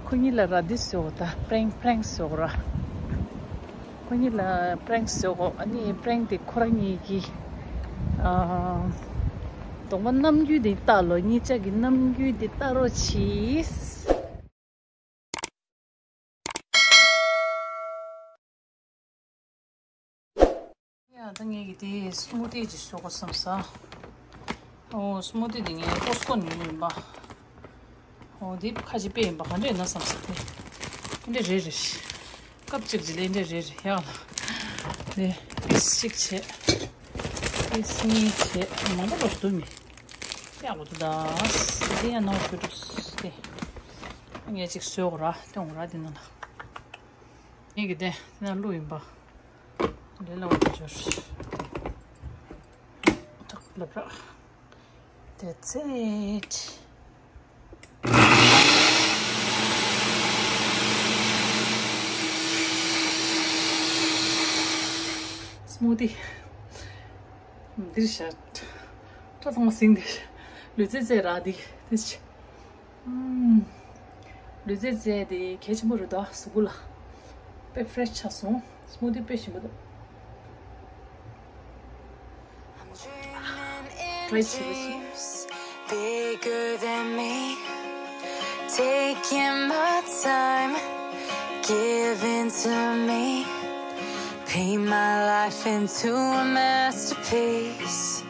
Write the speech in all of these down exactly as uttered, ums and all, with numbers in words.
ཁོ་གཉིས་ལ་ར་འདི་བཟོ་ད་པྲེང་པྲེང་བཟོ་ར། ཁོ་གཉིས་ལ་པྲེང་བཟོ་གོ། ཨ་ནི་པྲེང་དེ་ཁོ་རང་གཉིས་ཀྱི་ཨ་གདོང་པ་རྣམ་འགྱུར་དེ་ལྟ་ལོ། གཉིས་ཆ་གི་རྣམ་འགྱུར་དེ་ལྟ་རོགས་གྱིས། ཡ་ད་ངས་ཀྱི་དེ་སྨུ་ཏི་ཅིག་བཟོ་དགོས་བསམ་ས། ཨོ་སྨུ་ཏི་དེ་ངས་ཀོ་སི་ཀོ་ནས་ཉོས་ཡིན་པ། ཨོ་དེ་ཁ་ཅིག་དཔེ་ཡིན་པ་ག་འདྲ་ཡིན་ན་བསམ་ས་དེ། དེ་འདྲ་རེད་རེད། སྐབས་གཅིག་ཅིག་ལ་འདྲ་རེད་རེད་ཡག་ལ། དེ་པིས་གཅིག་བྱས། པིས་གཉིས་བྱས། མང་པོ་རོ་འདུག་མི། ཡག་པོ་འདུག་ད། དེ་ཡང་ནོར་ཞུ་འགྲོ་སྟེ། ངས་ཅིག་བཟོས་གོ་ར་སྟོན་གོ་ར་དེ་ནང་ལ། ངས་ཀྱི་དེ་དེ་ན་བླུགས་ཡིན་པ། ལས་སླ་བོ་དེ་འབྱོར། ཐག་ལབ་ར། That's it. སྨུ་ཏི། འདིར་བཞག་སྐྲ་ཚང་མ་ཟིང་དེ། ལུས་རྩལ་རྩེད་ར་དེ་དེ་ཆེ། ལུས་རྩལ་རྩེད་དེ་གལ་ཆེན་པོ་རེད་དོ། གཟུགས་པོ་ལ་དཔེ་ཕེ་རེ་ཤི་ཆགས་སོང་། སྨུ་ཏི་དཔེ་ཞིམ་པོ་འདུག་ཊ་རའི་བྱེད་པ་ཞིག Bigger than me, taking my time, giving to me, paint my life into a masterpiece.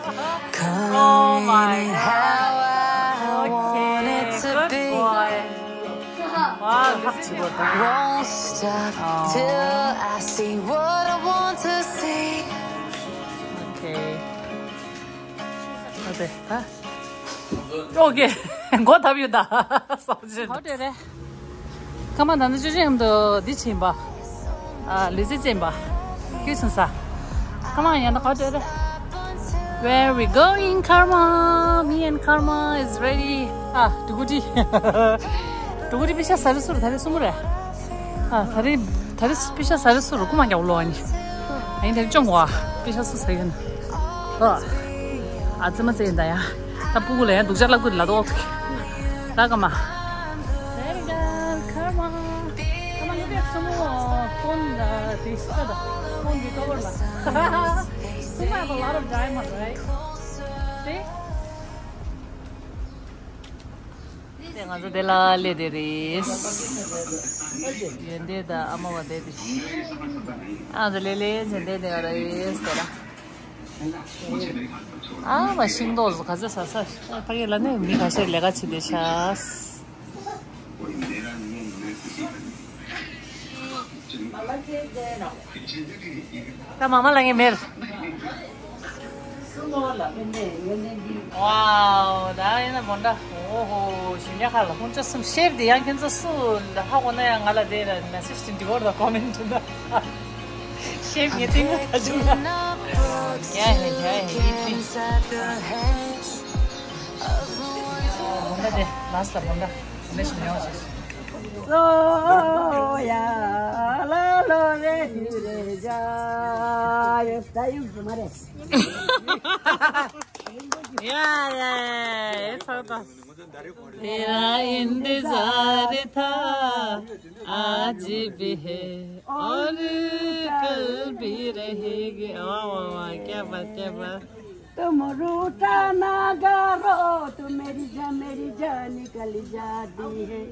Oh my God. How I want it to be. Wow, good boy. Won't stop till I see what I want to see. Okay. Okay. Okay. མགོ་བཏབ་ཡོད་ད། སོག་ཅི། ཧོ་དེ་རེད། ཁ་མ་ད་ནི་ཅོ་ཅན་ཡང་དུ་འདི་ཕྱིན་པ། ཨ་ལུས་རྩལ་རྩེད་པ། ཁྱོད་སོང་ས། ཁ་མ་ཡང་ན་ཧོ་དེ་རེད། Where we going, Karma? Me and Karma is ready. ཨ་དུ་གུ་ཏི། དུ་གུ་ཏི་པི་ཤ་ས་རི་སུར་ད་རེ་སུ་མུ་རེད། ཨ་ད་རེ་ད་རེ་པི་ཤ་ས་རི་སུར་ཀུ་མ་རྒྱག་ལོ་ཨ་ནི། ཨ་ཡིན་ད་རེ་ཅོང་བ་པི་ཤ་སུ་ས་ཡིན། ཨ་ཙི་མ་ཙི་ཡིན་ད་ཡ། ད་སྤུ་གུ་ལ་ཡང་སྡུག་ཅག་ལབ་དགོས་ལ་དོ། ད་ཀ་མ། There you go, Karma. Karma, you get some more phone, uh, this, uh, phone recover la. Karma have a lot of diamond, right? See? དེ་ང་ཚོ་དེ་ལ་སླེབས་དེ་རེད། ཡོན་ཏན་དང་ཨ་མ་བ་དེ་དེ། ཨ་ང་ཚོ་ལེ་ལེ་ཡོན་ཏན་དེ་ང་ར་ཡེས་དེ་ལ། ཨ་མ་ཤིང་ཏོག་ག་ཚོད་ཟ་ས། ཕ་གི་ལ་ནི་མི་ཁ་ཤས་ལས་ཀ་བྱེད་དེ་ཤག་ད་མ་མ་ལ་ངའི་མེར། Wow, ད་ཡིན་ན་མོ་འདྲ། ཨོ་ཧོ། ཞིང་ལས་ཁ་ལ་ཁོང་ཚོ་གསུམ་ཤེབ་དེ་ཡང་ཁྱེད་ཚོ་སུ་ལ་ཧ་གོ་ན་ཡང་ང་ལ་དེ་ལ་མེ་སེ་ཇི་དེ་འབྲི་བར་དང་ཀོ་མེན་ཊི་འདྲ། ཤེབ་ངས་ཏིང་ངུ་ད་བྱུང་ན། ཡ་ཧེ་ཡ་ཧེ་ཡི་ཏིང་། མོ་འདྲ་དེ་ལ་སི་ལ་མོ་འདྲ་མོ་འདྲ་ཞིག་ཡོང་ཞིག་སོ་ཡ་ལ་ལོ་རེ་དུ་རེ་ཇ་ཡོ་ད་ཡུམ་དུ་མ་རེ། ཡ་ཡ་ཡ་ཚོགས་དང་། तेरा इंतजार था, आज भी है, और कल भी रहेगी। वाह, वाह, वाह, क्या बात, क्या बात। तुम रूठा ना करो, तू मेरी जान, मेरी जान निकल जाती है।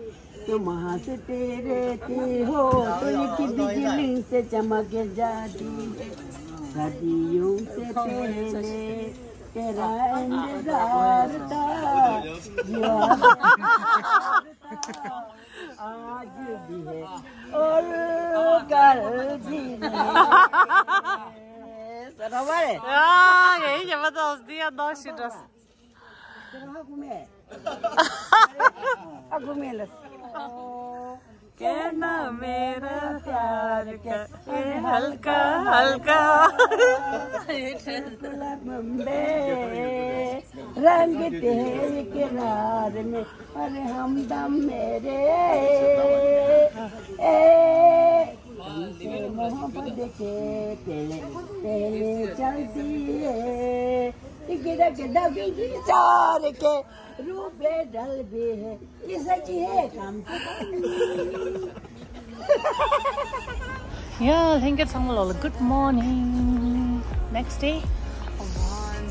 तुम हंसते रहते हो तो एक बिजली से चमक जाती है। सदियों से पहले तेरा इंतजार था, जो आज भी है और कल भी रहेगा। ཡ་ཡ་ཡ་མ་ཏོག་འདི་ཡ་ནོ་ཤི་འདྲ། कहना मेरा प्यार का हल्का हल्का। गुलाब में रंग तेरे इकरार में, अरे हमदम मेरे, ए, तुमसे मोहब्बत के पहले, पहले चलती है। गिरक दबी चार के रूबे ढल भी है। इस ཡ། ལྷན་རྒྱས་ཚང་མ་ལོ་ལ་good morning, next day.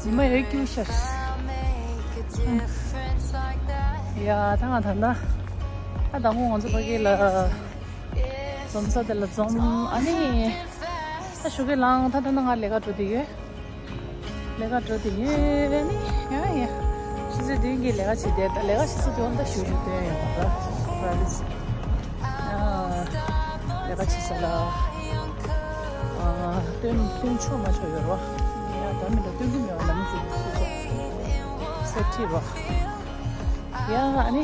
ཉི་མ་ཡོད་རྒྱུ་ཤར། ཡ། ད་ང་ད་ལྟ་ཨ་དང་པོ་ང་ཚོ་ཕ་གི་ལ་འཛོམས་ས་དེ་ལ་འཛོམས། ཨ་ནི་ད་ཞོགས་ཀས་ལངས། ད་ད་ནང་ང་ལས་ཀ་འགྲོ་དེ་ཡོད། ལས་ཀ་འགྲོ་དེ་ཡོད་ནི། ཡ་ཡ། ཆུ་ཚོད་བདུན་གྱི་ལས་ཀ་བྱེད་དེ། ད་ལས་ཀ་ཆུ་ཚོད་བདུན་ད་ཞུ་ཞུ་སྟོན་ཡོད་པ་ར། ལས་ཀ་བྱེད་ས་ལ། ཨ། སྟོན་སྟོན་ཆོག་མ་ཆོག་ཡོད་རོ། ཡ། ད་མི་འདྲ་སྟོན་གི་མེད་པ་ལམ་ཞུ་སོ་སོ་སེབ་ཊི་རོ། ཡ། ཨ་ནི།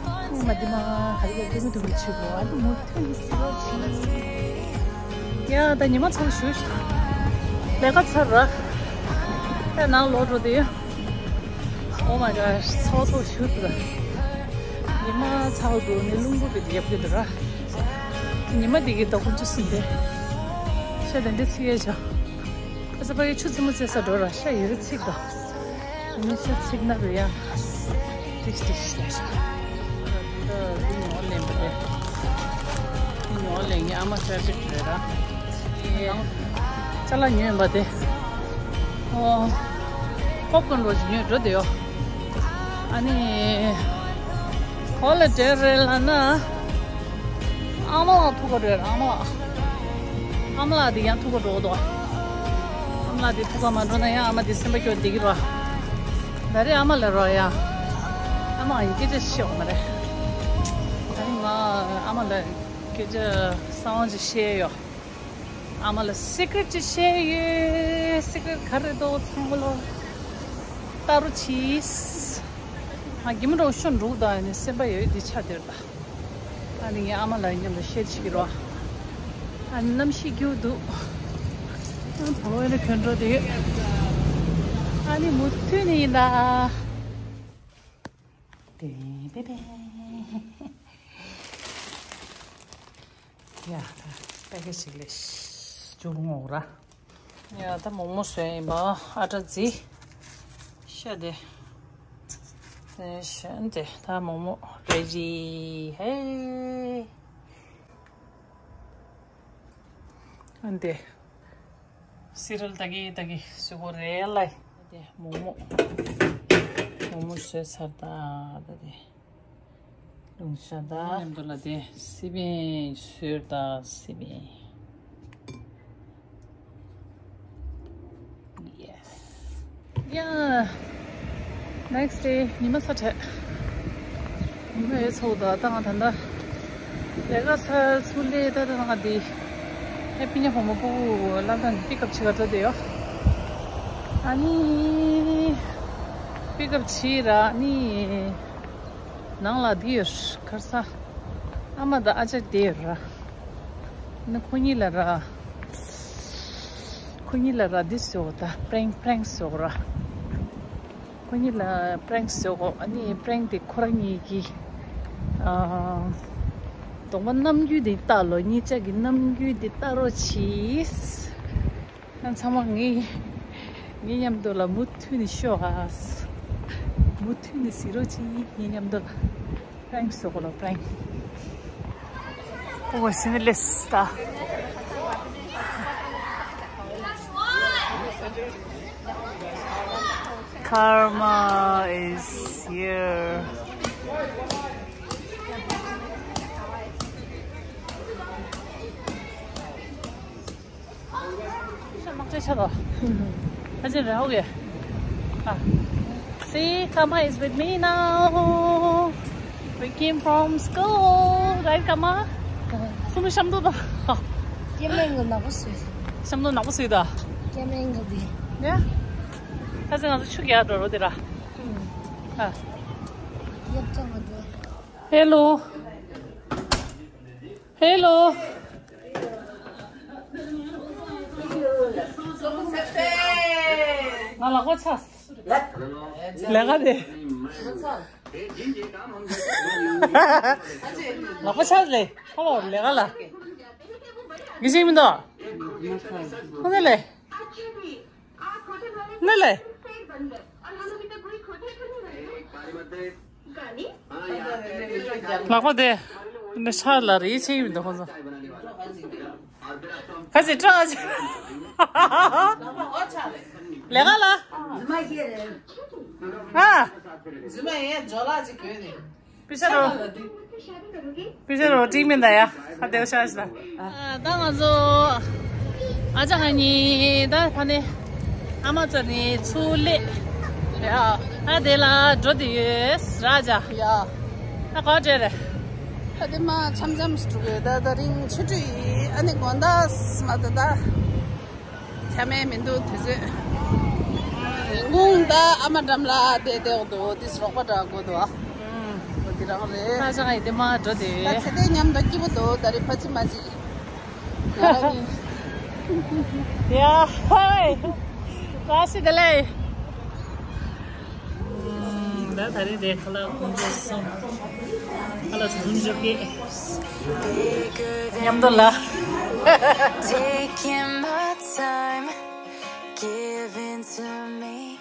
ཨ་མ་འདི་མ་ག་རེ་ཡ་འདི་མི་འདུག་ལ་ཆུ་བོ། ཨ་ནི་མུ་མཐུད་ནས་སི་རོ་ཆི། ཡ། ད་ཉི་མ་ཚང་ཞུ་ཞུ། ལས་ཀ་ཚར་ར། ད་ནང་ལོག་འགྲོ་དེ། Oh my gosh, ཚོགས་ཚོགས་ཞུ་དུ། ཉི་མ་ཚ་བོ་འདུག་ནི་རླུང་བུ་དེ་རྒྱབ་ཀྱི་འདུག་ར། ཉི་མ་དེ་གི་དོ་ཀུན་ཆུ་སྲིན་དེ། ཤ་དེ་འདྲ་ཚིག་ཡས་བྱ། ཁ་ས་པ་གི་ཆུ་ཚི་མོ་ཚེ་ས་འགྲོ་ར་ཤ་ཡོད་རེ་ཚིག་དོ། མི་ཤ་ཚིག་ན་རུ་ཡ། ཏིག་ཏིག་ལས་ཤ། ད་འདི་ཉོ་ལེན་པ་དེ། འདི་ཉོ་ལེན་ངའི་ཨ་མ་ཧྥེ་ཝ་རིཊ་རེད་ར། ཅ་ལག་ཉོས་པ་དེ། ཨོ། པོབ་ཀོན་རོ་ཅིག་ཉོས་འགྲོ་དེ་ཡོ། ཨ་ནི། ག་ལ་འབྲེལ་རེད་ལབ་ན། ཨ་མ་ལགས་ཐུག་ག་འགྲོ་ཡ། ཨ་མ་ལགས། ཨ་མ་ལགས་དེ་ཡང་ཐུག་ག་འགྲོ་གི་འདུག་ཨ་མ་ལགས་དེ་ཐུག་ག་མ་འགྲོ་ན་ཡང་ཨ་མ་དེ་སེམས་པ་སྐྱོ་བསྡད་ཀྱི་རོ། ད་རེས་ཨ་མ་ལ་རོ་ཡ། ཨ་མ་ཡི་སྐད་ཆ་བཤད་འོང་མ་རེད། ད་རེས་ང་ཨ་མ་ལ་སྐད་ཆ་གསང་བ་ཅིག་བཤད་ཡོད། ཨ་མ་ལ་སི་ཀྲེཊ་ཅིག་བཤད་ཡོད། སི་ཀྲེཊ་ག་རེ་འདུག་ཚང་མ་ལོ་ལྟ་རོགས་གྱིས། ང་གི་མི་འགྲོ་ཤོ་འགྲུག་དང་ནི་སེམས་པ་ཡོད་འདི་ཆ་དེར་ད། ཨ་ནི་ངའི་ཨ་མ་ལགས་མཉམ་དུ་བཤད་བྱེད་ཀྱི་རོ། ཨ་ནི་གནམ་གཤིས་སྐྱིད་འདུག་ཨ་ནི་བོ་ལོ་ཡ་ལ་གྱོན་འགྲོ་དེ་ཡོད། ཨ་ནི་མུ་མཐུད་ནས་ཡིན་ད། པེ་པེ་པེ། ཡ། ད་པེ་ཀེ་ཇི་ཞིག་ལས་བཅུག་ངོ་ར། ཡ། ད་མོག་མོག་བཟོས་ཡིན་པ། ཨ་ཏྲ་ཛི། ཤ་དེ། དེ་ཤ་དེ་ད་མོག་མོག་རེ་ཇི། ཧེ། ཨ་འདི། སི་རལ་ད་གི་ད་གི་སུ་གོ་རེ་ལ། དེ་མོག་མོག་མོག་མོག་བཟོས་ཚར་ད་ད་དེ། ལུང་ཤ་ད། མཉམ་དུ་ལ་དེ་སི་པན་སོས་ད་སི་པན། Yes. Yeah. Next day ཉི་མ་ཚ་དྲགས། ཉི་མ་ཡོད་ཚོགས་དང་ད་ང་ད་ལྟ་ལས་ཀ་ཚར་ཚུར་སླེབས། ད་ད་ང་འདི་ཧེ་པི་ཉ་བུ་མོ་སྤུ་གུ་སློབ་གྲྭ་ནས་པིག་ཨབ་བྱེད་ག་འགྲོ་བསྡད་ཡོད། ཨ་ནི་པིག་ཨབ་བྱས་ར། ཨ་ནི་ནང་ལ་འདི་ཡོད། གར་ས་ཨ་མ་དང་ཨ་ཅག་བསྡད་ཡོད་ར། ཨ་ནི་ཁོ་གཉིས་ལ་ར། ཁོ་གཉིས་ལ་ར་འདི་བཟོ་ད། པྲེང་པྲེང་བཟོ་ར། ཁོ་གཉིས་ལ་པྲེང་བཟོ་གོ། ཨ་ནི་པྲེང་དེ་ཁོ་རང་གཉིས་ཀྱིས་ཨ་གདོང་པ་རྣམ་འགྱུར་དེ་ལྟ་ལོ། གཉིས་ཆ་གི་རྣམ་འགྱུར་དེ་ལྟ་རོགས་གྱིས། ཨ་ཚང་མ་ངའི་ངའི་མཉམ་དུ་ལ་མུ་མཐུད་ནས་ཤོག་ཨ། མུ་མཐུད་ནས་གཟིགས་རོགས་གྱིས། ངའི་མཉམ་དུ་ལ། པྲེང་བཟོ་གོ་ལ་པྲེང་། ཨོ་ཤི་ནི་ལེས་ད། Karma is here. ཤ་ནག་ཅག་ཤ་དང་། ཨ་ཅེ་རེ་ཧོ་གེ། ཨ། See, Karma is with me now. We came from school, right, Karma? སུ་མི་ཤམ་དུ་དང་། སྐྱེ་དམན་གྱི་ནག་པོ་སུས། ཤམ་དུ་ནག་པོ་སུས་ད། སྐྱེ་དམན་གྱི་དེ། ཡ། ད་ཚེ་ང་ཚོ་ཆུ་རྒྱག་འགྲོ་རོ་དེ་ར། ཨ། ཡབ་ཅག་མ་འགྲོ། Hello. Hello. ང་ལག་པ་ཆག་ལས་ཀ་དེ། ལག་པ་ཆག་ལས། ཧ་ལོ་ལས་ཀ་ལ། གི་ཞིག་མི་འདུག་ཁོ་ཚོ་ལས། ནི་ལས། ནི་ལས། ནི་ལས། ནི་ལས། ལག་པ་དེ་འདི་ཤ་ལ་རེ་ཆེ་ཡིན་འདུག་ཁོང་ཚོ། ཁ་ཟི་ཀྲང་ཨ་ཅི། ལས་ཀ་ལ། ཨ། རྫུན་མ་ཡིན་ཇོ་ལགས་ཅིག་གོན་ནས། པི་ཤ་རོ། པི་ཤ་རོ་ཏིང་མིན་ད་ཡ། ཁ་དེའུ་ཤ་ཤ་ད། ད་ང་ཚོ་ཨ་ཅག་ང་གཉིས་ད་ཕ་ནས་ཨ་མ་ཚོ་ནས་ཚུར་སླེབས། ཡ། ད་དེ་ལ་འགྲོ་དུས་ཡོད་ར་ཅག་ཡ། ད་ག་བྲེལ་རེད། ད་དེ་མ་འཆམ་འཆམ་ཞིག་འགྲོ་གི་ད་ད་རིང་ཆུ་ཁྲུས་ཡིན་ཨ་ནི་དགོང་དག་མ་ད་ད། ཆ་མེད་མི་འདུག་དུས་ཚོད། ཉིན་གུང་ད་ཨ་མ་འགྲམ་ལ་བསྡད་བསྡད་འོག་ཏུ་དེ་རོགས་པ་འདྲ་དགོས་འདུག་ཨ། འོ་དེ་རང་རེད། ད་ཅག་ཡི་དེ་མ་འགྲོ་དེ། ད་ཚེ་དེ་མཉམ་དུ་སྐྱིད་པོ་འདུག་ད་རེས་ཕ་ཚི་མ་ཚི། ང་རང་གི། ཡ་ཧོའི། བཀྲ་ཤིས་བདེ་ལེགས། ད་ད་རེས་དེ་ཁ་ལག་དཀོན་མཆོག་གསུམ། ཁ་ལག་དཀོན་མཆོག་གི། མཉམ་དུ་ལ། Taking my time, giving to me.